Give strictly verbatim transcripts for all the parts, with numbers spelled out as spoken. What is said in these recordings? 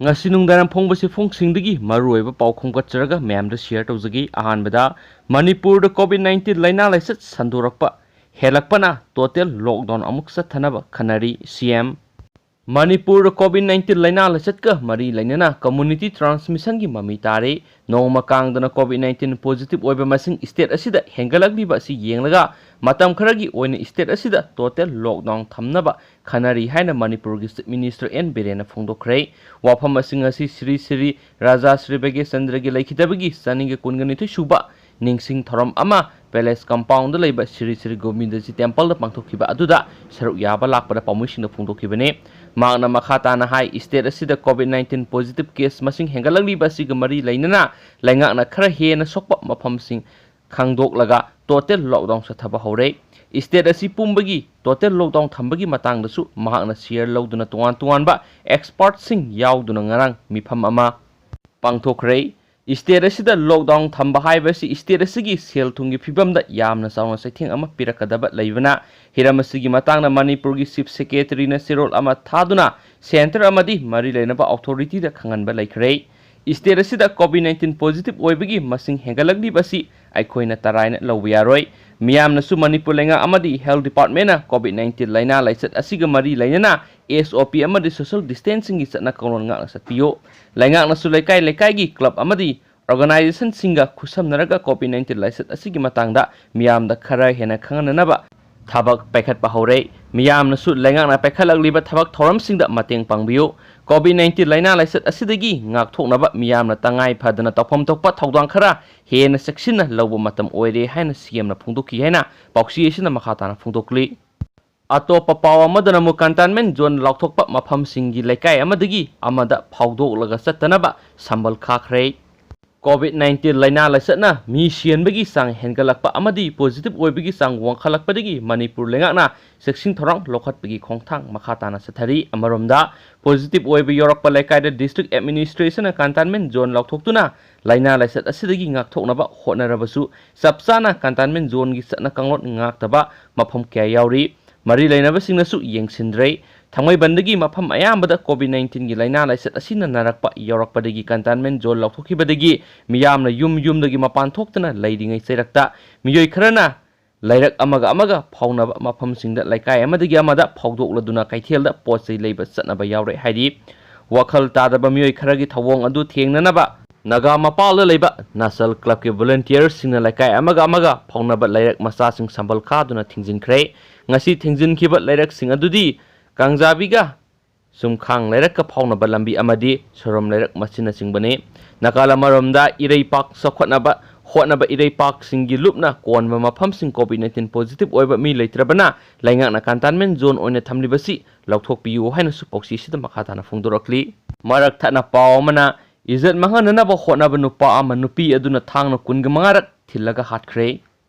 ꯉꯁꯤ ꯅꯨꯡꯗꯥꯡ ꯐꯣꯡꯕ ꯁꯤꯐꯣꯡꯁꯤꯡꯗꯒꯤ ꯃꯔꯨꯑꯣꯏꯕ ꯄꯥꯎ ꯈꯣꯝꯒꯠꯆꯔꯒ ꯃꯌꯥꯝꯗ ꯁꯤꯌꯔ ꯇꯧꯖꯒꯦ꯫ ꯑꯍꯥꯟꯕꯗ, ꯃꯅꯤꯄꯨꯔꯗ ꯀꯣꯚꯤꯗ ꯅꯥꯏꯟꯇꯤꯟ ꯂꯥꯏꯅꯥ ꯂꯥꯏꯆꯠ ꯁꯟꯗꯣꯔꯛꯄ ꯍꯦꯜꯂꯛꯄꯅ ꯇꯣꯇꯦꯜ ꯂꯣꯛꯗꯥꯎꯟ ꯑꯃꯨꯛ ꯆꯠꯊꯅꯕ ꯈꯟꯅꯔꯤ, ꯁꯤ ꯑꯦꯝ꯫ ꯃꯅꯤꯄꯨꯔꯗ ꯀꯣꯚꯤꯗ ꯅꯥꯏꯟꯇꯤꯟ ꯂꯥꯏꯅꯥ ꯂꯥꯏꯆꯠꯀ ꯃꯔꯤ ꯂꯩꯅꯅ ꯀꯝꯃ꯭ꯌꯨꯅꯤꯇꯤ ꯇ꯭ꯔꯥꯟꯁꯃꯤꯁꯟꯒꯤ ꯃꯃꯤ ꯇꯥꯔꯦ꯫ ꯅꯣꯡꯃ ꯀꯥꯡꯗꯅ ꯀꯣꯚꯤꯗ ꯅꯥꯏꯟꯇꯤꯟ ꯄꯣꯖꯤꯇꯤꯚ ꯑꯣꯏꯕ ꯃꯁꯤꯡ ꯁ꯭ꯇꯦꯠ ꯑꯁꯤꯗ ꯍꯦꯟꯒꯠꯂꯛꯂꯤꯕ ꯑꯁꯤ ꯌꯦꯡꯂꯒ ꯃꯇꯝ ꯈꯔꯒꯤ ꯑꯣꯏꯅ ꯁ꯭ꯇꯦꯠ ꯑꯁꯤꯗ ꯇꯣꯇꯦꯜ ꯂꯣꯛꯗꯥꯎꯟ ꯊꯝꯅꯕ ꯈꯟꯅꯔꯤ ꯍꯥꯏꯅ ꯃꯅꯤꯄꯨꯔꯒꯤ ꯆꯤꯐ ꯃꯤꯅꯤꯁꯇꯔ ꯑꯦꯟ ꯕꯤꯔꯦꯟꯅ ꯐꯣꯡꯗꯣꯛꯈ꯭ꯔꯦ꯫ ꯋꯥꯐꯝ ꯑꯁꯤꯡ ꯑꯁꯤ ꯁ꯭ꯔꯤ ꯁ꯭ꯔꯤ ꯔꯥꯖꯥ ꯁ꯭ꯔꯤ ꯚꯥꯒ꯭ꯌꯆꯟꯗ꯭ꯔꯒꯤ ꯂꯩꯈꯤꯗꯕꯒꯤ ꯆꯅꯤꯒ ꯀꯨꯟꯒ ꯅꯤꯊꯣꯏ ꯁꯨꯕ ꯅꯤꯡꯁꯤꯡ ꯊꯧꯔꯝ ꯑꯃ ꯄꯦꯂꯦꯁ ꯀꯝꯄꯥꯎꯟꯗ ꯂꯩꯕ ꯁ꯭ꯔꯤ ꯁ꯭ꯔꯤ ꯒꯣꯕꯤꯟꯗꯖꯤ ꯇꯦꯝꯄꯜꯗ ꯄꯥꯡꯊꯣꯛꯈꯤꯕ ꯑꯗꯨꯗ ꯁꯔꯨꯛ ꯌꯥꯕ ꯂꯥꯛꯄꯗ ꯄꯥꯎꯃꯤꯁꯤꯡꯗ ꯐꯣꯡꯗꯣꯛꯈꯤꯕꯅꯤ꯫ ꯃꯍꯥꯛꯅ ꯃꯈꯥ ꯇꯥꯅ ꯍꯥꯏ, ꯁ꯭ꯇꯦꯠ ꯑꯁꯤꯗ ꯀꯣꯚꯤꯗ ꯅꯥꯏꯟꯇꯤꯟ ꯄꯣꯖꯤꯇꯤꯚ ꯀꯦꯁ ꯃꯁꯤꯡ ꯍꯦꯟꯒꯠꯂꯛꯂꯤꯕ ꯑꯁꯤꯒ ꯃꯔꯤ ꯂꯩꯅꯅ ꯂꯩꯉꯥꯛꯅ ꯈꯔ ꯍꯦꯟꯅ ꯁꯣꯛꯄ ꯃꯐꯝꯁꯤꯡ ꯈꯪꯗꯣꯛꯂꯒ ꯇꯣꯇꯦꯜ ꯂꯣꯛꯗꯥꯎꯟ ꯆꯠꯊꯕ ꯍꯧꯔꯦ꯫ ꯁ꯭ꯇꯦꯠ ꯑꯁꯤ ꯄꯨꯝꯕꯒꯤ ꯇꯣꯇꯦꯜ ꯂꯣꯛꯗꯥꯎꯟ ꯊꯝꯕꯒꯤ ꯃꯇꯥꯡꯗꯁꯨ ꯃꯍꯥꯛꯅ ꯁꯤꯌꯔ ꯂꯧꯗꯨꯅ ꯇꯣꯉꯥꯟ ꯇꯣꯉꯥꯟꯕ ꯑꯦꯛꯁꯄꯔꯠꯁꯤꯡ ꯌꯥꯎꯗꯨꯅ ꯉꯔꯥꯡ ꯃꯤꯐꯝ ꯑꯃ ꯄꯥꯡꯊꯣꯛꯈ꯭ꯔꯦ꯫ ꯁ꯭ꯇꯦꯠ ꯑꯁꯤꯗ ꯂꯣꯛꯗꯥꯎꯟ ꯊꯝꯕ ꯍꯥꯏꯕꯁꯤ ꯁ꯭ꯇꯦꯠ ꯑꯁꯤꯒꯤ ꯁꯦꯜ ꯊꯨꯝꯒꯤ ꯐꯤꯕꯝꯗ ꯌꯥꯝꯅ ꯆꯥꯎꯅ ꯆꯩꯊꯦꯡ ꯑꯃ ꯄꯤꯔꯛꯀꯗꯕ ꯂꯩꯕꯅ, ꯍꯤꯔꯝ ꯑꯁꯤꯒꯤ ꯃꯇꯥꯡꯗ ꯃꯅꯤꯄꯨꯔꯒꯤ ꯆꯤꯐ ꯁꯦꯀ꯭ꯔꯦꯇꯔꯤꯅ ꯆꯦꯔꯣꯜ ꯑꯃ ꯊꯥꯗꯨꯅ ꯁꯦꯟꯇꯔ ꯑꯃꯗꯤ ꯃꯔꯤ ꯂꯩꯅꯕ ꯑꯣꯊꯣꯔꯤꯇꯤꯗ ꯈꯪꯍꯟꯕ ꯂꯩꯈ꯭ꯔꯦ꯫ ꯁ꯭ꯇꯦꯠ ꯑꯁꯤꯗ ꯀꯣꯚꯤꯗ ꯅꯥꯏꯟꯇꯤꯟ ꯄꯣꯖꯤꯇꯤꯚ ꯑꯣꯏꯕꯒꯤ ꯃꯁꯤꯡ ꯍꯦꯟꯒꯠꯂꯛꯂꯤꯕ ꯑꯁꯤ ꯑꯩꯈꯣꯏꯅ ꯇꯔꯥꯏꯅ ꯂꯧꯕ ꯌꯥꯔꯣꯏ꯫ ꯃꯤꯌꯥꯝꯅꯁꯨ ꯃꯅꯤꯄꯨꯔ ꯂꯩꯉꯥꯛ ꯑꯃꯗꯤ ꯍꯦꯜꯊ ꯗꯤꯄꯥꯔꯠꯃꯦꯟꯅ ꯀꯣꯚꯤꯗ ꯅꯥꯏꯟꯇꯤꯟ ꯂꯥꯏꯅꯥ ꯂꯥꯏꯆꯠ ꯑꯁꯤꯒ ꯃꯔꯤ ꯂꯩꯅꯅ ꯑꯦꯁ ꯑꯣ ꯄꯤ ꯑꯃꯗꯤ ꯁꯣꯁꯤꯌꯦꯜ ꯗꯤꯁꯇꯦꯟꯁꯤꯡꯒꯤ ꯆꯠꯅ ꯀꯥꯡꯂꯣꯟ ꯉꯥꯛꯅ ꯆꯠꯄꯤꯌꯨ꯫ ꯂꯩꯉꯥꯛꯅꯁꯨ ꯂꯩꯀꯥꯏ ꯂꯩꯀꯥꯏꯒꯤ ꯀ꯭ꯂꯕ ꯑꯃꯗꯤ ꯑꯣꯔꯒꯅꯥꯏꯖꯦꯁꯟꯁꯤꯡꯒ ꯈꯨꯠꯁꯝꯅꯔꯒ ꯀꯣꯚꯤꯗ ꯅꯥꯏꯟꯇꯤꯟ ꯂꯥꯏꯆꯠ ꯑꯁꯤꯒꯤ ꯃꯇꯥꯡꯗ ꯃꯤꯌꯥꯝꯗ ꯈꯔ ꯍꯦꯟꯅ ꯈꯪꯍꯟꯅꯅꯕ ꯊꯕꯛ ꯄꯥꯏꯈꯠꯄ ꯍꯧꯔꯦ꯫ ꯃꯤꯌꯥꯝꯅꯁꯨ ꯂꯩꯉꯥꯛꯅ ꯄꯥꯏꯈꯠꯂꯛꯂꯤꯕ ꯊꯕꯛ ꯊꯧꯔꯝꯁꯤꯡꯗ ꯃꯇꯦꯡ ꯄꯥꯡꯕꯤꯌꯨ꯫ ꯀꯣꯚꯤꯗ ꯅꯥꯏꯟꯇꯤꯟ ꯂꯥꯏꯅꯥ ꯂꯥꯏꯆꯠ ꯑꯁꯤꯗꯒꯤ ꯉꯥꯛꯊꯣꯛꯅꯕ ꯃꯤꯌꯥꯝꯅ ꯇꯉꯥꯏ ꯐꯗꯅ ꯇꯧꯐꯝ ꯊꯣꯛꯄ ꯊꯧꯗꯥꯡ ꯈꯔ ꯍꯦꯟꯅ ꯆꯦꯛꯁꯤꯟꯅ ꯂꯧꯕ ꯃꯇꯝ ꯑꯣꯏꯔꯦ ꯍꯥꯏꯅ ꯁꯤ ꯑꯦꯝꯅ ꯐꯣꯡꯗꯣꯛꯈꯤ ꯍꯥꯏꯅ ꯄꯥꯎꯆꯦ ꯑꯁꯤꯅ ꯃꯈꯥ ꯇꯥꯅ ꯐꯣꯡꯗꯣꯛꯂꯤ꯫ ꯑꯇꯣꯞꯄ ꯄꯥꯎ ꯑꯃꯗꯅ ꯑꯃꯨꯛ ꯀꯟꯇꯦꯟꯃꯦꯟ ꯖꯣꯟ ꯂꯥꯎꯊꯣꯛꯄ ꯃꯐꯝꯁꯤꯡꯒꯤ ꯂꯩꯀꯥꯏ ꯑꯃꯗꯒꯤ ꯑꯃꯗ ꯐꯥꯎꯗꯣꯛꯂꯒ ꯆꯠꯇꯅꯕ ꯁꯝꯕꯜ ꯈꯥꯈ꯭ꯔꯦ꯫ ꯀꯣꯚꯤꯗ ꯅꯥꯏꯟꯇꯤꯟ ꯂꯥꯏꯅꯥ ꯂꯥꯏꯆꯠꯅ ꯃꯤ ꯁꯤꯍꯟꯕꯒꯤ ꯆꯥꯡ ꯍꯦꯟꯒꯠꯂꯛꯄ ꯑꯃꯗꯤ ꯄꯣꯖꯤꯇꯤꯚ ꯑꯣꯏꯕꯒꯤ ꯆꯥꯡ ꯋꯥꯡꯈꯠꯂꯛꯄꯗꯒꯤ ꯃꯅꯤꯄꯨꯔ ꯂꯩꯉꯥꯛꯅ ꯆꯦꯛꯁꯤꯟ ꯊꯧꯔꯥꯡ ꯂꯧꯈꯠꯄꯒꯤ ꯈꯣꯡꯊꯥꯡ ꯃꯈꯥ ꯇꯥꯅ ꯆꯠꯊꯔꯤ꯫ ꯑꯃꯔꯣꯝꯗ, ꯄꯣꯖꯤꯇꯤꯚ ꯑꯣꯏꯕ ꯌꯥꯎꯔꯛꯄ ꯂꯩꯀꯥꯏꯗ ꯗꯤꯁꯇ꯭ꯔꯤꯛ ꯑꯦꯗꯃꯤꯅꯤꯁꯇ꯭ꯔꯦꯁꯟꯅ ꯀꯟꯇꯦꯟꯃꯦꯟ ꯖꯣꯟ ꯂꯥꯎꯊꯣꯛꯇꯨꯅ ꯂꯥꯏꯅꯥ ꯂꯥꯏꯆꯠ ꯑꯁꯤꯗꯒꯤ ꯉꯥꯛꯊꯣꯛꯅꯕ ꯍꯣꯠꯅꯔꯕꯁꯨ, ꯆꯞ ꯆꯥꯅ ꯀꯟꯇꯦꯟꯃꯦꯟ ꯖꯣꯟꯒꯤ ꯆꯠꯅ ꯀꯥꯡꯂꯣꯟ ꯉꯥꯛꯇꯕ ꯃꯐꯝ ꯀꯌꯥ ꯌꯥꯎꯔꯤ꯫ ꯃꯔꯤ ꯂꯩꯅꯕꯁꯤꯡꯅꯁꯨ ꯌꯦꯡꯁꯤꯟꯗ꯭ꯔꯦ꯫ ꯊꯥꯡꯃꯩꯕꯟꯗꯒꯤ ꯃꯐꯝ ꯑꯌꯥꯝꯕꯗ COVID nineteenꯒꯤ ꯂꯥꯏꯅꯥ ꯂꯥꯏꯆꯠ ꯑꯁꯤꯅ ꯅꯥꯔꯛꯄ ꯌꯥꯎꯔꯛꯄꯗꯒꯤ containment zone ꯂꯥꯎꯊꯣꯛꯈꯤꯕꯗꯒꯤ ꯃꯤꯌꯥꯝꯅ ꯌꯨꯝ ꯌꯨꯝꯗꯒꯤ ꯃꯄꯥꯟ ꯊꯣꯛꯇꯅ ꯂꯩꯔꯤꯉꯩ ꯆꯩꯔꯛꯇ ꯃꯤꯑꯣꯏ ꯈꯔꯅ ꯂꯩꯔꯛ ꯑꯃꯒ ꯑꯃꯒ ꯐꯥꯎꯅꯕ ꯃꯐꯝꯁꯤꯡꯗ ꯂꯩꯀꯥꯏ ꯑꯃꯗꯒꯤ ꯑꯃꯗ ꯐꯥꯎꯗꯣꯛꯂꯗꯨꯅ ꯀꯩꯊꯦꯜꯗ ꯄꯣꯠ ꯆꯩ ꯂꯩꯕ ꯆꯠꯅꯕ ꯌꯥꯎꯔꯦ ꯍꯥꯏꯔꯤ꯫ ꯋꯥꯈꯜ ꯇꯥꯗꯕ ꯃꯤꯑꯣꯏ ꯈꯔꯒꯤ ꯊꯧꯑꯣꯡ ꯑꯗꯨ ꯊꯦꯡꯅꯅꯕ ꯅꯥꯒꯥ ꯃꯄꯥꯜꯗ ꯂꯩꯕ ꯅꯁꯜ clubꯀꯤ volunteerꯁꯤꯡꯅ ꯂꯩꯀꯥꯏ ꯑꯃꯒ ꯑꯃꯒ ꯐꯥꯎꯅꯕ ꯂꯩꯔꯛ ꯃꯆꯥꯁꯤꯡ ꯁꯝꯕꯜ ꯈꯥꯗꯨꯅ ꯊꯤꯡꯖꯤꯟꯈ꯭ꯔꯦ꯫ ꯉꯁꯤ ꯊꯤꯡꯖꯤꯟꯈꯤꯕ ꯂꯩꯔꯛꯁꯤꯡ ꯑꯗꯨꯗꯤ ꯀꯥꯡꯖꯥꯕꯤꯒ ꯆꯨꯝꯈꯥꯡ ꯂꯩꯔꯛꯀ ꯐꯥꯎꯅꯕ ꯂꯝꯕꯤ ꯑꯃꯗꯤ ꯁꯣꯔꯣꯝ ꯂꯩꯔꯛ ꯃꯁꯤꯅꯆꯤꯡꯕꯅꯤ꯫ ꯅꯥꯀꯜ ꯑꯃꯔꯣꯝꯗ ꯏꯔꯩꯄꯥꯛ ꯆꯥꯎꯈꯠꯅꯕ ꯍꯣꯠꯅꯕ ꯏꯔꯩꯄꯥꯛꯁꯤꯡꯒꯤ ꯂꯨꯞꯅ ꯀꯣꯟꯕ ꯃꯐꯝꯁꯤꯡ COVID nineteen positive ꯑꯣꯏꯕ ꯃꯤ ꯂꯩꯇ꯭ꯔꯕꯅ ꯂꯩꯉꯥꯛꯅ containment zone ꯑꯣꯏꯅ ꯊꯝꯂꯤꯕꯁꯤ ꯂꯧꯊꯣꯛꯄꯤꯌꯨ ꯍꯥꯏꯅꯁꯨ ꯄꯥꯎꯆꯦꯁꯤꯗ ꯃꯈꯥ ꯇꯥꯅ ꯐꯣꯡꯗꯣꯔꯛꯂꯤ꯫ ꯃꯔꯛ ꯊꯠꯅ ꯄꯥꯎ ꯑꯃꯅ ꯏꯖꯠ ꯃꯥꯡꯍꯟꯅꯅꯕ ꯍꯣꯠꯅꯕ ꯅꯨꯄꯥ ꯑꯃ ꯅꯨꯄꯤ ꯑꯗꯨꯅ ꯊꯥꯡꯅ ꯀꯨꯟꯒ ꯃꯉꯥꯔꯛ ꯊꯤꯜꯂꯒ ꯍꯥꯠꯈ꯭ꯔꯦ꯫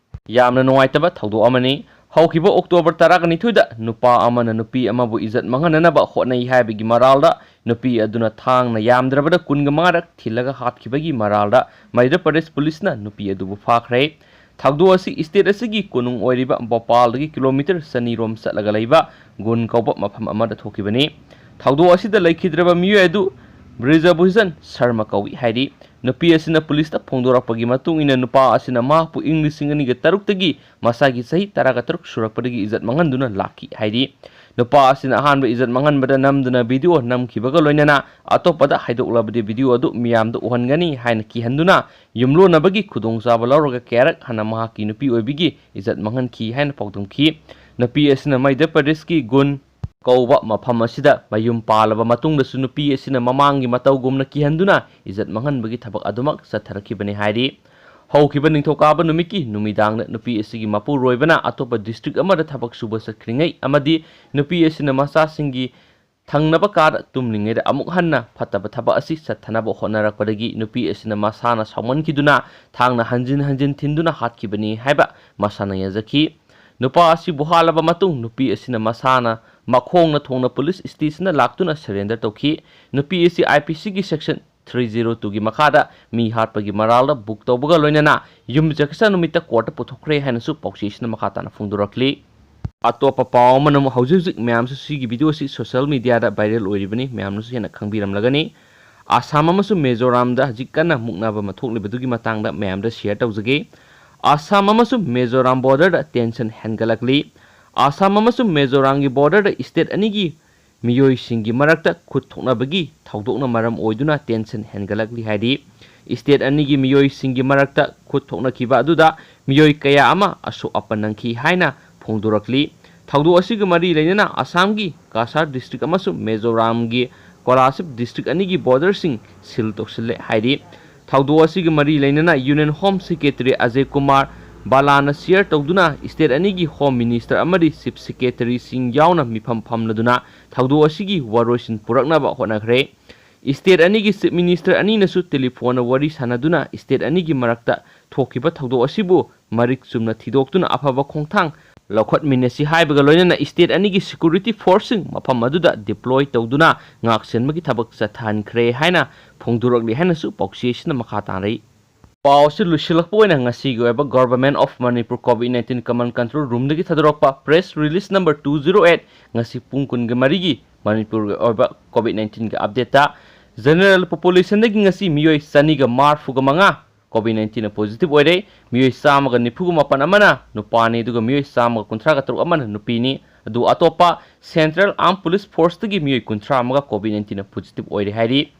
ꯌꯥꯝꯅ ꯅꯨꯡꯉꯥꯏꯇꯕ ꯊꯧꯗꯣꯛ ꯑꯃꯅꯤ꯫ ꯍꯧꯈꯤꯕ October ꯇꯔꯥꯒ ꯅꯤꯊꯣꯏꯗ ꯅꯨꯄꯥ ꯑꯃꯅ ꯅꯨꯄꯤ ꯑꯃꯕꯨ ꯏꯖꯠ ꯃꯥꯡꯍꯟꯅꯅꯕ ꯍꯣꯠꯅꯩ ꯍꯥꯏꯕꯒꯤ ꯃꯔꯥꯜꯗ ꯅꯨꯄꯤ ꯑꯗꯨꯅ ꯊꯥꯡꯅ ꯌꯥꯝꯗ꯭ꯔꯕꯗ ꯀꯨꯟꯒ ꯃꯉꯥꯔꯛ ꯊꯤꯜꯂꯒ ꯍꯥꯠꯈꯤꯕꯒꯤ ꯃꯔꯥꯜꯗ ꯃꯙ꯭ꯌ ꯄ꯭ꯔꯗꯦꯁ ꯄꯨꯂꯤꯁꯅ ꯅꯨꯄꯤ ꯑꯗꯨꯕꯨ ꯐꯥꯈ꯭ꯔꯦ꯫ ꯊꯧꯗꯣꯛ ꯑꯁꯤ state ꯑꯁꯤꯒꯤ ꯀꯣꯅꯨꯡ ꯑꯣꯏꯔꯤꯕ ꯚꯣꯄꯥꯜꯗꯒꯤ kilometre ꯆꯅꯤ ꯔꯣꯝ ꯆꯠꯂꯒ ꯂꯩꯕ ꯒꯨꯟ ꯀꯧꯕ ꯃꯐꯝ ꯑꯃꯗ ꯊꯣꯛꯈꯤꯕꯅꯤ꯫ ꯊꯧꯗꯣꯛ ꯑꯁꯤꯗ ꯂꯩꯈꯤꯗ꯭ꯔꯕ ꯃꯤꯑꯣꯏ ꯑꯗꯨ ꯕ꯭ꯔꯤꯖꯚꯨꯖꯟ ꯁꯔꯃ ꯀꯧꯏ ꯍꯥꯏꯔꯤ꯫ ꯅꯨꯄꯤ ꯑꯁꯤꯅ ꯄꯨꯂꯤꯁꯇ ꯐꯣꯡꯗꯣꯔꯛꯄꯒꯤ ꯃꯇꯨꯡ ꯏꯟꯅ ꯅꯨꯄꯥ ꯑꯁꯤꯅ ꯃꯍꯥꯛꯄꯨ ꯏꯪ ꯂꯤꯁꯤꯡ ꯑꯅꯤꯒ ꯇꯔꯨꯛꯇꯒꯤ ꯃꯁꯥꯒꯤ ꯆꯍꯤ ꯇꯔꯥꯒ ꯇꯔꯨꯛ ꯁꯨꯔꯛꯄꯗꯒꯤ ꯏꯖꯠ ꯃꯥꯡꯍꯟꯗꯨꯅ ꯂꯥꯛꯈꯤ ꯍꯥꯏꯔꯤ꯫ ꯅꯨꯄꯥ ꯑꯁꯤꯅ ꯑꯍꯥꯟꯕ ꯏꯖꯠ ꯃꯥꯡꯍꯟꯕꯗ ꯅꯝꯗꯨꯅ video ꯅꯝꯈꯤꯕꯒ ꯂꯣꯏꯅꯅ ꯑꯇꯣꯞꯄꯗ ꯍꯥꯏꯗꯣꯛꯂꯕꯗꯤ video ꯑꯗꯨ ꯃꯤꯌꯥꯝꯗ ꯎꯍꯟꯒꯅꯤ ꯍꯥꯏꯅ ꯀꯤꯍꯟꯗꯨꯅ ꯌꯨꯝꯂꯣꯟꯅꯕꯒꯤ ꯈꯨꯗꯣꯡꯆꯥꯕ ꯂꯧꯔꯒ ꯀꯌꯥꯔꯛ ꯍꯟꯅ ꯃꯍꯥꯛꯀꯤ ꯅꯨꯄꯤ ꯑꯣꯏꯕꯤꯒꯤ ꯏꯖꯠ ꯃꯥꯡꯍꯟꯈꯤ ꯍꯥꯏꯅ ꯄꯥꯎꯗꯝꯈꯤ꯫ ꯅꯨꯄꯤ ꯑꯁꯤꯅ ꯃꯙ꯭ꯌ ꯄ꯭ꯔꯗꯦꯁꯀꯤ ꯒꯨꯟ ꯀꯧꯕ ꯃꯐꯝ ꯑꯁꯤꯗ ꯃꯌꯨꯝ ꯄꯥꯜꯂꯕ ꯃꯇꯨꯡꯗꯁꯨ ꯅꯨꯄꯤ ꯑꯁꯤꯅ ꯃꯃꯥꯡꯒꯤ ꯃꯇꯧꯒꯨꯝꯅ ꯀꯤꯍꯟꯗꯨꯅ ꯏꯖꯠ ꯃꯥꯡꯍꯟꯕꯒꯤ ꯊꯕꯛ ꯑꯗꯨꯃꯛ ꯆꯠꯊꯔꯛꯈꯤꯕꯅꯤ ꯍꯥꯏꯔꯤ꯫ ꯍꯧꯈꯤꯕ ꯅꯤꯡꯊꯧꯀꯥꯕ ꯅꯨꯃꯤꯠꯀꯤ ꯅꯨꯃꯤꯗꯥꯡꯗ ꯅꯨꯄꯤ ꯑꯁꯤꯒꯤ ꯃꯄꯨꯔꯣꯏꯕꯅ ꯑꯇꯣꯞꯄ district ꯑꯃꯗ ꯊꯕꯛ ꯁꯨꯕ ꯆꯠꯈ꯭ꯔꯤꯉꯩ ꯑꯃꯗꯤ ꯅꯨꯄꯤ ꯑꯁꯤꯅ ꯃꯆꯥꯁꯤꯡꯒꯤ ꯊꯪꯅꯕ ꯀꯥꯗ ꯇꯨꯝꯂꯤꯉꯩꯗ ꯑꯃꯨꯛ ꯍꯟꯅ ꯐꯠꯇꯕ ꯊꯕꯛ ꯑꯁꯤ ꯆꯠꯊꯅꯕ ꯍꯣꯠꯅꯔꯛꯄꯗꯒꯤ ꯅꯨꯄꯤ ꯑꯁꯤꯅ ꯃꯁꯥꯅ ꯁꯥꯎꯃꯟꯈꯤꯗꯨꯅ ꯊꯥꯡꯅ ꯍꯟꯖꯤꯟ ꯍꯟꯖꯤꯟ ꯊꯤꯟꯗꯨꯅ ꯍꯥꯠꯈꯤꯕꯅꯤ ꯍꯥꯏꯕ ꯃꯁꯥꯅ ꯌꯥꯖꯈꯤ꯫ ꯅꯨꯄꯥ ꯑꯁꯤꯕꯨ ꯍꯥꯠꯂꯕ ꯃꯇꯨꯡ ꯅꯨꯄꯤ ꯑꯁꯤꯅ ꯃꯁꯥꯅ ꯃꯈꯣꯡꯅ ꯊꯣꯡꯅ ꯄꯨꯂꯤꯁ ꯁ꯭ꯇꯦꯁꯟꯗ ꯂꯥꯛꯇꯨꯅ surrender ꯇꯧꯈꯤ꯫ ꯅꯨꯄꯤ ꯑꯁꯤ IPCꯒꯤ section three zero twoꯒꯤ ꯃꯈꯥꯗ ꯃꯤ ꯍꯥꯠꯄꯒꯤ ꯃꯔꯥꯜꯗ book ꯇꯧꯕꯒ ꯂꯣꯏꯅꯅ ꯌꯨꯝꯁꯀꯩꯁ ꯅꯨꯃꯤꯠꯇ courtꯇ ꯄꯨꯊꯣꯛꯈ꯭ꯔꯦ ꯍꯥꯏꯅꯁꯨ ꯄꯥꯎꯆꯦꯁꯤꯅ ꯃꯈꯥ ꯇꯥꯅ ꯐꯣꯡꯗꯣꯔꯛꯂꯤ꯫ ꯑꯇꯣꯞꯄ ꯄꯥꯎ ꯑꯃꯅ ꯑꯃꯨꯛ ꯍꯧꯖꯤꯛ ꯍꯧꯖꯤꯛ ꯃꯌꯥꯝꯁꯨ ꯁꯤꯒꯤ video ꯑꯁꯤ social media ꯗ viral ꯑꯣꯏꯔꯤꯕꯅꯤ, ꯃꯌꯥꯝꯅꯁꯨ ꯍꯦꯟꯅ ꯈꯪꯕꯤꯔꯝꯂꯒꯅꯤ꯫ ꯑꯁꯥꯝ ꯑꯃꯁꯨꯡ ꯃꯤꯖꯣꯔꯥꯝꯗ ꯍꯧꯖꯤꯛ ꯀꯟꯅ ꯃꯨꯛꯅꯕ ꯑꯃ ꯊꯣꯛꯂꯤꯕꯗꯨꯒꯤ ꯃꯇꯥꯡꯗ ꯃꯌꯥꯝꯗ share ꯇꯧꯖꯒꯦ꯫ ꯑꯁꯥꯝ ꯑꯃꯁꯨꯡ ꯃꯤꯖꯣꯔꯥꯝ border ꯗ tension ꯍꯦꯟꯒꯠꯂꯛꯂꯤ꯫ ꯑꯁꯥꯝ ꯑꯃꯁꯨꯡ ꯃꯤꯖꯣꯔꯥꯝꯒꯤ border ꯗ state ꯑꯅꯤꯒꯤ ꯃꯤꯑꯣꯏꯁꯤꯡꯒꯤ ꯃꯔꯛꯇ ꯈꯨꯠ ꯊꯣꯛꯅꯕꯒꯤ ꯊꯧꯗꯣꯛꯅ ꯃꯔꯝ ꯑꯣꯏꯗꯨꯅ tension ꯍꯦꯟꯒꯠꯂꯛꯂꯤ ꯍꯥꯏꯔꯤ꯫ State ꯑꯅꯤꯒꯤ ꯃꯤꯑꯣꯏꯁꯤꯡꯒꯤ ꯃꯔꯛꯇ ꯈꯨꯠ ꯊꯣꯛꯅꯈꯤꯕ ꯑꯗꯨꯗ ꯃꯤꯑꯣꯏ ꯀꯌꯥ ꯑꯃ ꯑꯁꯣꯛ ꯑꯄꯟ ꯅꯪꯈꯤ ꯍꯥꯏꯅ ꯐꯣꯡꯗꯣꯔꯛꯂꯤ꯫ ꯊꯧꯗꯣꯛ ꯑꯁꯤꯒ ꯃꯔꯤ ꯂꯩꯅꯅ ꯑꯁꯥꯝꯒꯤ ꯀꯁꯥꯔ district ꯑꯃꯁꯨꯡ ꯃꯤꯖꯣꯔꯥꯝꯒꯤ ꯀꯣꯂꯥꯁꯤꯕ district ꯑꯅꯤꯒꯤ border ꯁꯤꯡ seal ꯇꯧꯁꯤꯜꯂꯦ ꯍꯥꯏꯔꯤ꯫ ꯊꯧꯗꯣꯛ ꯑꯁꯤꯒ ꯃꯔꯤ ꯂꯩꯅꯅ Union Home Secretary Ajay Kumar ꯕꯥꯂꯥꯅ chair ꯇꯧꯗꯨꯅ state ꯑꯅꯤꯒꯤ Home Minister ꯑꯃꯗꯤ Chief Secretary ꯁꯤꯡ ꯌꯥꯎꯅ ꯃꯤꯐꯝ ꯐꯝꯂꯗꯨꯅ ꯊꯧꯗꯣꯛ ꯑꯁꯤꯒꯤ ꯋꯥꯔꯣꯏꯁꯤꯟ ꯄꯨꯔꯛꯅꯕ ꯍꯣꯠꯅꯈ꯭ꯔꯦ꯫ State ꯑꯅꯤꯒꯤ Chief Minister ꯑꯅꯤꯅꯁꯨ telephone ꯗ ꯋꯥꯔꯤ ꯁꯥꯟꯅꯗꯨꯅ state ꯑꯅꯤꯒꯤ ꯃꯔꯛꯇ ꯊꯣꯛꯈꯤꯕ ꯊꯧꯗꯣꯛ ꯑꯁꯤꯕꯨ ꯃꯔꯤꯛ ꯆꯨꯝꯅ ꯊꯤꯗꯣꯛꯇꯨꯅ ꯑꯐꯕ ꯈꯣꯡꯊꯥꯡ ꯂꯧꯈꯠꯃꯤꯟꯅꯁꯤ ꯍꯥꯏꯕꯒ ꯂꯣꯏꯅꯅ state ꯑꯅꯤꯒꯤ security force ꯁꯤꯡ ꯃꯐꯝ ꯑꯗꯨꯗ deploy ꯇꯧꯗꯨꯅ ꯉꯥꯛꯁꯦꯟꯕꯒꯤ ꯊꯕꯛ ꯆꯠꯊꯍꯟꯈ꯭ꯔꯦ ꯍꯥꯏꯅ ꯐꯣꯡꯗꯣꯔꯛꯂꯤ ꯍꯥꯏꯅꯁꯨ ꯄꯥꯎꯆꯦ ꯑꯁꯤꯅ ꯃꯈꯥ ꯇꯥꯔꯛꯏ꯫ ꯄꯥꯎ ꯑꯁꯤ ꯂꯣꯏꯁꯤꯜꯂꯛꯄ ꯑꯣꯏꯅ ꯉꯁꯤꯒꯤ ꯑꯣꯏꯕ Government of Manipur COVID nineteen Command Control Room ꯗꯒꯤ ꯊꯥꯗꯣꯔꯛꯄ press release number two zero eight, ꯉꯁꯤ ꯄꯨꯡ ꯀꯨꯟꯒ ꯃꯔꯤꯒꯤ ꯃꯅꯤꯄꯨꯔꯒꯤ ꯑꯣꯏꯕ COVID nineteen ꯒꯤ update ꯇ, general population ꯗꯒꯤ ꯉꯁꯤ ꯃꯤꯑꯣꯏ ꯆꯅꯤꯒ ꯃꯔꯤꯐꯨꯒ ꯃꯉꯥ COVID nineteen ꯅ positive ꯑꯣꯏꯔꯦ꯫ ꯃꯤꯑꯣꯏ ꯆꯥꯝꯃꯒ ꯅꯤꯐꯨꯒ ꯃꯥꯄꯟ ꯑꯃꯅ ꯅꯨꯄꯥꯅꯤ, ꯑꯗꯨꯒ ꯃꯤꯑꯣꯏ ꯆꯥꯝꯃꯒ ꯀꯨꯟꯊ꯭ꯔꯥꯒ ꯇꯔꯨꯛ ꯑꯃꯅ ꯅꯨꯄꯤꯅꯤ꯫ ꯑꯗꯨ ꯑꯇꯣꯞꯄ Central Armed Police Force ꯇꯒꯤ ꯃꯤꯑꯣꯏ ꯀꯨꯟꯊ꯭ꯔꯥ ꯑꯃꯒ COVID nineteen ꯅ positive ꯑꯣꯏꯔꯦ ꯍꯥꯏꯔꯤ꯫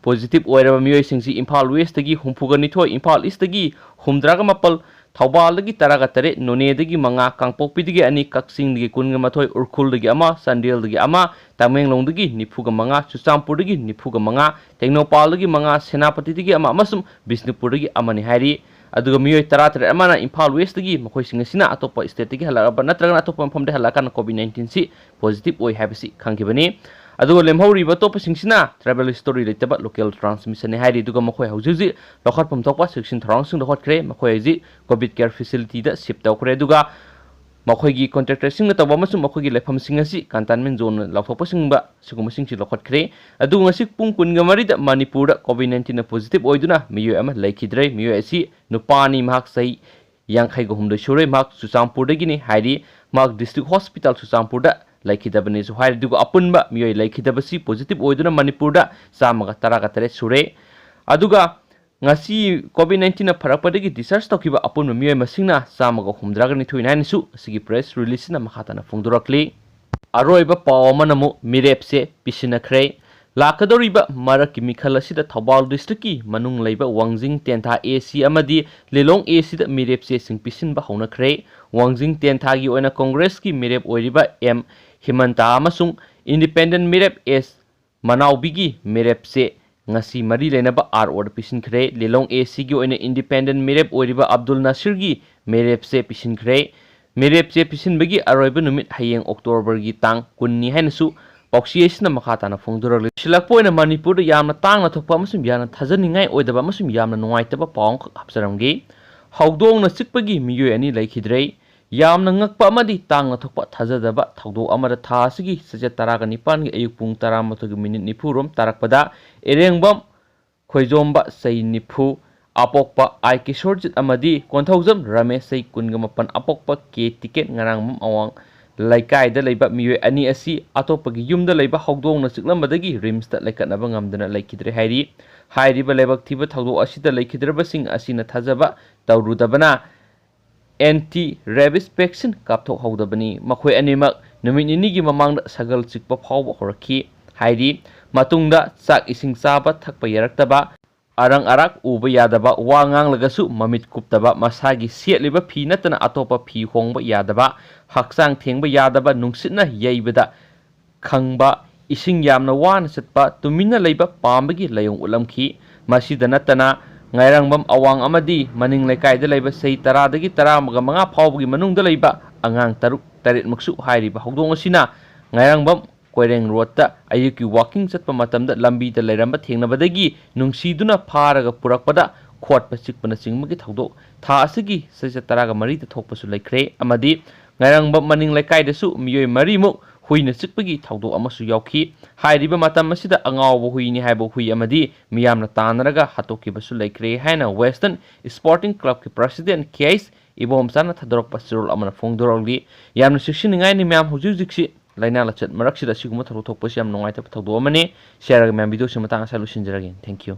Positive ꯑꯣꯏꯔꯕ ꯃꯤꯑꯣꯏꯁꯤꯡꯁꯤ ꯏꯝꯐꯥꯜ West ꯇꯒꯤ ꯍꯨꯝꯐꯨꯒ ꯅꯤꯊꯣꯏ, ꯏꯝꯐꯥꯜ East ꯇꯒꯤ ꯍꯨꯝꯗ꯭ꯔꯥꯒ ꯃꯥꯄꯜ, ꯊꯧꯕꯥꯜꯗꯒꯤ ꯇꯔꯥꯒ ꯇꯔꯦꯠ, ꯅꯣꯅꯦꯗꯒꯤ ꯃꯉꯥ, ꯀꯥꯡꯄꯣꯛꯄꯤꯗꯒꯤ ꯑꯅꯤ, ꯀꯛꯆꯤꯡꯗꯒꯤ ꯀꯨꯟꯒ ꯃꯥꯊꯣꯏ, ꯎꯈ꯭ꯔꯨꯜꯗꯒꯤ ꯑꯃ, ꯆꯥꯟꯗꯦꯜꯗꯒꯤ ꯑꯃ, ꯇꯃꯦꯡꯂꯣꯡꯗꯒꯤ ꯅꯤꯐꯨꯒ ꯃꯉꯥ, ꯆꯨꯔꯆꯥꯟꯄꯨꯔꯗꯒꯤ ꯅꯤꯐꯨꯒ ꯃꯉꯥ, ꯇꯦꯡꯅꯧꯄꯥꯜꯗꯒꯤ ꯃꯉꯥ, ꯁꯦꯅꯥꯄꯇꯤꯗꯒꯤ ꯑꯃ ꯑꯃꯁꯨꯡ ꯕꯤꯁꯅꯨꯄꯨꯔꯗꯒꯤ ꯑꯃꯅꯤ ꯍꯥꯏꯔꯤ꯫ ꯑꯗꯨꯒ ꯃꯤꯑꯣꯏ ꯇꯔꯥꯇꯔꯦꯠ ꯑꯃꯅ ꯏꯝꯐꯥꯜ West ꯇꯒꯤ, ꯃꯈꯣꯏꯁꯤꯡ ꯑꯁꯤꯅ ꯑꯇꯣꯞꯄ state ꯇꯒꯤ ꯍꯜꯂꯛꯂꯕ ꯅꯠꯇ꯭ꯔꯒꯅ ꯑꯇꯣꯞꯄ ꯃꯐꯝꯗ ꯍꯜꯂꯛꯑꯀꯥꯟꯗ COVID nineteen ꯁꯤ positive ꯑꯣꯏ ꯍꯥꯏꯕꯁꯤ ꯈꯪꯈꯤꯕꯅꯤ꯫ ꯑꯗꯨꯒ ꯂꯦꯝꯍꯧꯔꯤꯕ ꯑꯇꯣꯞꯄꯁꯤꯡꯁꯤꯅ travel history ꯂꯩꯇꯕ local transmission ꯅꯤ ꯍꯥꯏꯔꯤ꯫ ꯑꯗꯨꯒ ꯃꯈꯣꯏ ꯍꯧꯖꯤꯛ ꯍꯧꯖꯤꯛ ꯂꯧꯈꯠꯐꯝ ꯊꯣꯛꯄ ꯆꯦꯛꯁꯤꯟ ꯊꯧꯔꯥꯡꯁꯤꯡ ꯂꯧꯈꯠꯈ꯭ꯔꯦ꯫ ꯃꯈꯣꯏ ꯍꯧꯖꯤꯛ COVID care facility ꯗ shift ꯇꯧꯈ꯭ꯔꯦ꯫ ꯑꯗꯨꯒ ꯃꯈꯣꯏꯒꯤ contractor ꯁꯤꯡꯅ ꯇꯧꯕ ꯑꯃꯁꯨꯡ ꯃꯈꯣꯏꯒꯤ ꯂꯩꯐꯝꯁꯤꯡ ꯑꯁꯤ containment zone ꯂꯥꯎꯊꯣꯛꯄꯁꯤꯡꯕ ꯁꯤꯒꯨꯝꯕꯁꯤꯡꯁꯤ ꯂꯧꯈꯠꯈ꯭ꯔꯦ꯫ ꯑꯗꯨꯒ ꯉꯁꯤ ꯄꯨꯡ ꯀꯨꯟꯒ ꯃꯔꯤꯗ ꯃꯅꯤꯄꯨꯔꯗ COVID nineteen ꯅ positive ꯑꯣꯏꯗꯨꯅ ꯃꯤꯑꯣꯏ ꯑꯃ ꯂꯩꯈꯤꯗ꯭ꯔꯦ꯫ ꯃꯤꯑꯣꯏ ꯑꯁꯤ ꯅꯨꯄꯥꯅꯤ, ꯃꯍꯥꯛ ꯆꯍꯤ ꯌꯥꯡꯈꯩꯒ ꯍꯨꯝꯗꯣꯏ ꯁꯨꯔꯦ꯫ ꯃꯍꯥꯛ ꯆꯨꯔꯆꯥꯟꯄꯨꯔꯗꯒꯤꯅꯤ ꯍꯥꯏꯔꯤ꯫ ꯃꯍꯥꯛ ꯗꯤꯁꯇ꯭ꯔꯤꯛ ꯍꯣꯁꯄꯤꯇꯥꯜ ꯆꯨꯔꯆꯥꯟꯄꯨꯔꯗ ꯂꯩꯈꯤꯗꯕꯅꯤꯁꯨ ꯍꯥꯏꯔꯤ꯫ ꯑꯗꯨꯒ ꯑꯄꯨꯟꯕ ꯃꯤꯑꯣꯏ ꯂꯩꯈꯤꯗꯕꯁꯤ ꯄꯣꯖꯤꯇꯤꯚ ꯑꯣꯏꯗꯨꯅ ꯃꯅꯤꯄꯨꯔꯗ ꯆꯥꯝꯃꯒ ꯇꯔꯥꯒ ꯇꯔꯦꯠ ꯁꯨꯔꯦ꯫ ꯑꯗꯨꯒ ꯉꯁꯤ ꯀꯣꯚꯤꯗ ꯅꯥꯏꯟꯇꯤꯟꯅ ꯐꯔꯛꯄꯗꯒꯤ ꯗꯤꯁꯆꯥꯔꯖ ꯇꯧꯈꯤꯕ ꯑꯄꯨꯟꯕ ꯃꯤꯑꯣꯏ ꯃꯁꯤꯡꯅ ꯆꯥꯝꯃꯒ ꯍꯨꯝꯗ꯭ꯔꯥꯒ ꯅꯤꯊꯣꯏꯅꯤ ꯍꯥꯏꯅꯁꯨ ꯑꯁꯤꯒꯤ ꯄ꯭ꯔꯦꯁ ꯔꯤꯂꯤꯖꯁꯤꯅ ꯃꯈꯥ ꯇꯥꯅ ꯐꯣꯡꯗꯣꯔꯛꯂꯤ꯫ ꯑꯔꯣꯏꯕ ꯄꯥꯎ ꯑꯃꯅ ꯑꯃꯨꯛ ꯃꯤꯔꯦꯞꯁꯦ ꯄꯤꯁꯤꯟꯅꯈ꯭ꯔꯦ꯫ ꯂꯥꯛꯀꯗꯧꯔꯤꯕ ꯃꯔꯛꯀꯤ ꯃꯤꯈꯜ ꯑꯁꯤꯗ ꯊꯧꯕꯥꯜ ꯗꯤꯁꯇ꯭ꯔꯤꯛꯀꯤ ꯃꯅꯨꯡ ꯂꯩꯕ ꯋꯥꯡꯖꯤꯡ ꯇꯦꯟꯊꯥ ꯑꯦ ꯁꯤ ꯑꯃꯗꯤ ꯂꯤꯂꯣꯡ ꯑꯦ ꯁꯤꯗ ꯃꯤꯔꯦꯞ ꯆꯦꯁꯤꯡ ꯄꯤꯁꯤꯟꯕ ꯍꯧꯅꯈ꯭ꯔꯦ꯫ ꯋꯥꯡꯖꯤꯡ ꯇꯦꯟꯊꯥꯒꯤ ꯑꯣꯏꯅ ꯀꯣꯡꯒ꯭ꯔꯦꯁꯀꯤ ꯃꯤꯔꯦꯞ ꯑꯣꯏꯔꯤꯕ ꯑꯦꯝ ꯍꯤꯃꯟꯇꯥ ꯑꯃꯁꯨꯡ ꯏꯟꯗꯤꯄꯦꯟꯗꯦꯟꯠ ꯃꯤꯔꯦꯞ ꯑꯦꯁ ꯃꯅꯥꯎꯕꯤꯒꯤ ꯃꯤꯔꯦꯞꯁꯦ ꯉꯁꯤ ꯃꯔꯤ ꯂꯩꯅꯕ ꯑꯥꯔ ꯑꯣꯗ ꯄꯤꯁꯤꯟꯈ꯭ꯔꯦ꯫ ꯂꯤꯂꯣꯡ ꯑꯦ ꯁꯤꯒꯤ ꯑꯣꯏꯅ ꯏꯟꯗꯤꯄꯦꯟꯗꯦꯟꯠ ꯃꯤꯔꯦꯞ ꯑꯣꯏꯔꯤꯕ ꯑꯕꯗꯨꯜ ꯅꯥꯁꯤꯔꯒꯤ ꯃꯤꯔꯦꯞꯁꯦ ꯄꯤꯁꯤꯟꯈ꯭ꯔꯦ꯫ ꯃꯤꯔꯦꯞꯁꯦ ꯄꯤꯁꯤꯟꯕꯒꯤ ꯑꯔꯣꯏꯕ ꯅꯨꯃꯤꯠ ꯍꯌꯦꯡ ꯑꯣꯛꯇꯣꯕꯔꯒꯤ ꯇꯥꯡ ꯀꯨꯟꯅꯤ ꯍꯥꯏꯅꯁꯨ ꯄꯥꯎꯆꯦ ꯑꯁꯤꯅ ꯃꯈꯥ ꯇꯥꯅ ꯐꯣꯡꯗꯣꯔꯛꯂꯤ꯫ ꯁꯤꯜꯂꯛꯄ ꯑꯣꯏꯅ ꯃꯅꯤꯄꯨꯔꯗ ꯌꯥꯝꯅ ꯇꯥꯡꯅ ꯊꯣꯛꯄ ꯑꯃꯁꯨꯡ ꯌꯥꯝꯅ ꯊꯥꯖꯅꯤꯡꯉꯥꯏ ꯑꯣꯏꯗꯕ ꯑꯃꯁꯨꯡ ꯌꯥꯝꯅ ꯅꯨꯡꯉꯥꯏꯇꯕ ꯄꯥꯎ ꯑꯃꯈꯛ ꯍꯥꯞꯆꯔꯝꯒꯦ꯫ ꯍꯧꯗꯣꯡꯅ ꯆꯤꯛꯄꯒꯤ ꯃꯤꯑꯣꯏ ꯑꯅꯤ ꯂꯩꯈꯤꯗ꯭ꯔꯦ꯫ ꯌꯥꯝꯅ ꯉꯛꯄ ꯑꯃꯗꯤ ꯇꯥꯡꯅ ꯊꯣꯛꯄ ꯊꯥꯖꯗꯕ ꯊꯧꯗꯣꯛ ꯑꯃꯗ ꯊꯥ ꯑꯁꯤꯒꯤ ꯆꯩꯆꯠ ꯇꯔꯥꯒ ꯅꯤꯄꯥꯟꯒꯤ ꯑꯌꯨꯛ ꯄꯨꯡ ꯇꯔꯥꯃꯥꯊꯣꯏꯒꯤ ꯃꯤꯅꯤꯠ ꯅꯤꯐꯨ ꯔꯣꯝ ꯇꯥꯔꯛꯄꯗ ꯏꯔꯦꯡꯕꯝ ꯈꯣꯏꯖꯣꯝꯕ ꯆꯍꯤ ꯅꯤꯐꯨ ꯑꯄꯣꯛꯄ ꯑꯥꯏ ꯀꯤꯁꯣꯔꯖꯤꯠ ꯑꯃꯗꯤ ꯀꯣꯟꯊꯧꯖꯝ ꯔꯃꯦꯁ ꯆꯍꯤ ꯀꯨꯟꯒ ꯃꯥꯄꯟ ꯑꯄꯣꯛꯄ ꯀꯦ ꯇꯤꯀꯦꯠ ꯉꯔꯥꯡꯕꯝ ꯑꯋꯥꯡ ꯂꯩꯀꯥꯏꯗ ꯂꯩꯕ ꯃꯤꯑꯣꯏ ꯑꯅꯤ ꯑꯁꯤ ꯑꯇꯣꯞꯄꯒꯤ ꯌꯨꯝꯗ ꯂꯩꯕ ꯍꯧꯗꯣꯡꯅ ꯆꯤꯛꯂꯝꯕꯗꯒꯤ ꯔꯤꯝꯁꯇ ꯂꯩꯈꯠꯅꯕ ꯉꯝꯗꯅ ꯂꯩꯈꯤꯗ꯭ꯔꯦ ꯍꯥꯏꯔꯤ꯫ ꯍꯥꯏꯔꯤꯕ ꯂꯥꯏꯕꯛ ꯊꯤꯕ ꯊꯧꯗꯣꯛ ꯑꯁꯤꯗ ꯂꯩꯈꯤꯗ꯭ꯔꯕꯁꯤꯡ ꯑꯁꯤꯅ ꯊꯥꯖꯕ ꯇꯧꯔꯨꯗꯕꯅ ꯑꯦꯟꯇꯤ ꯔꯦꯕꯤꯁ ꯚꯦꯛꯁꯤꯟ ꯀꯥꯞꯊꯣꯛꯍꯧꯗꯕꯅꯤ꯫ ꯃꯈꯣꯏ ꯑꯅꯤꯃꯛ ꯅꯨꯃꯤꯠ ꯅꯤꯅꯤꯒꯤ ꯃꯃꯥꯡꯗ ꯁꯒꯜ ꯆꯤꯛꯄ ꯐꯥꯎꯕ ꯍꯧꯔꯛꯈꯤ ꯍꯥꯏꯔꯤ꯫ ꯃꯇꯨꯡꯗ ꯆꯥꯛ ꯏꯁꯤꯡ ꯆꯥꯕ ꯊꯛꯄ ꯌꯥꯔꯛꯇꯕ, ꯑꯔꯪ ꯑꯔꯥꯛ ꯎꯕ ꯌꯥꯗꯕ, ꯋꯥ ꯉꯥꯡꯂꯒꯁꯨ ꯃꯃꯤꯠ ꯀꯨꯞꯇꯕ, ꯃꯁꯥꯒꯤ ꯁꯦꯠꯂꯤꯕ ꯐꯤ ꯅꯠꯇꯅ ꯑꯇꯣꯞꯄ ꯐꯤ ꯍꯣꯡꯕ ꯌꯥꯗꯕ, ꯍꯛꯆꯥꯡ ꯊꯦꯡꯕ ꯌꯥꯗꯕ, ꯅꯨꯡꯁꯤꯠꯅ ꯌꯩꯕꯗ ꯈꯪꯕ, ꯏꯁꯤꯡ ꯌꯥꯝꯅ ꯋꯥꯅ ꯆꯠꯄ, ꯇꯨꯃꯤꯟꯅ ꯂꯩꯕ ꯄꯥꯝꯕꯒꯤ ꯂꯥꯏꯑꯣꯡ ꯎꯠꯂꯝꯈꯤ꯫ ꯃꯁꯤꯗ ꯅꯠꯇꯅ ꯉꯥꯏꯔꯪꯕꯝ ꯑꯋꯥꯡ ꯑꯃꯗꯤ ꯃꯅꯤꯡ ꯂꯩꯀꯥꯏꯗ ꯂꯩꯕ ꯆꯍꯤ ꯇꯔꯥꯗꯒꯤ ꯇꯔꯥꯃꯉꯥ ꯐꯥꯎꯕꯒꯤ ꯃꯅꯨꯡꯗ ꯂꯩꯕ ꯑꯉꯥꯡ ꯇꯔꯨꯛ ꯇꯔꯦꯠꯃꯛꯁꯨ ꯍꯥꯏꯔꯤꯕ ꯍꯧꯗꯣꯡ ꯑꯁꯤꯅ ꯉꯥꯏꯔꯪꯕꯝ ꯀꯣꯏꯔꯦꯡ ꯔꯣꯗꯇ ꯑꯌꯨꯛꯀꯤ ꯋꯥꯀꯤꯡ ꯆꯠꯄ ꯃꯇꯝꯗ ꯂꯝꯕꯤꯗ ꯂꯩꯔꯝꯕ ꯊꯦꯡꯅꯕꯗꯒꯤ ꯅꯨꯡꯁꯤꯗꯨꯅ ꯐꯥꯔꯒ ꯄꯨꯔꯛꯄꯗ ꯈꯣꯠꯄ ꯆꯤꯛꯄꯅꯆꯤꯡꯕꯒꯤ ꯊꯧꯗꯣꯛ ꯊꯥ ꯑꯁꯤꯒꯤ ꯆꯩꯆꯠ ꯇꯔꯥꯒ ꯃꯔꯤꯗ ꯊꯣꯛꯄꯁꯨ ꯂꯩꯈ꯭ꯔꯦ꯫ ꯑꯃꯗꯤ ꯉꯥꯏꯔꯪꯕꯝ ꯃꯅꯤꯡ ꯂꯩꯀꯥꯏꯗꯁꯨ ꯃꯤꯑꯣꯏ ꯃꯔꯤꯃꯨꯛ ꯍꯨꯏꯅ ꯆꯤꯛꯄꯒꯤ ꯊꯧꯗꯣꯛ ꯑꯃꯁꯨ ꯌꯥꯎꯈꯤ꯫ ꯍꯥꯏꯔꯤꯕ ꯃꯇꯝ ꯑꯁꯤꯗ ꯑꯉꯥꯎꯕ ꯍꯨꯏꯅꯤ ꯍꯥꯏꯕ ꯍꯨꯏ ꯑꯃꯗꯤ ꯃꯤꯌꯥꯝꯅ ꯇꯥꯟꯅꯔꯒ ꯍꯥꯠꯇꯣꯛꯈꯤꯕꯁꯨ ꯂꯩꯈ꯭ꯔꯦ ꯍꯥꯏꯅ Western Sporting Clubꯀꯤ President K H ꯏꯕꯣꯝꯆꯥꯅ ꯊꯥꯗꯣꯔꯛꯄ ꯆꯦꯔꯣꯜ ꯑꯃꯅ ꯐꯣꯡꯗꯣꯔꯛꯂꯤ꯫ ꯌꯥꯝꯅ ꯆꯦꯛꯁꯤꯟꯅꯤꯡꯉꯥꯏꯅꯤ ꯃꯌꯥꯝ, ꯍꯧꯖꯤꯛ ꯍꯧꯖꯤꯛꯁꯤ ꯂꯥꯏꯅꯥ ꯂꯥꯏꯆꯠ ꯃꯔꯛꯁꯤꯗ ꯑꯁꯤꯒꯨꯝꯕ ꯊꯧꯗꯣꯛ ꯊꯣꯛꯄꯁꯤ ꯌꯥꯝ ꯅꯨꯡꯉꯥꯏꯇꯕ ꯊꯧꯗꯣꯛ ꯑꯃꯅꯤ꯫ ꯁꯤ ꯍꯥꯏꯔꯒ ꯃꯌꯥꯝ videoꯁꯤ ꯃꯇꯥꯡ ꯑꯁꯤꯗ ꯂꯣꯏꯁꯤꯟꯖꯔꯒꯦ꯫ Thank you꯫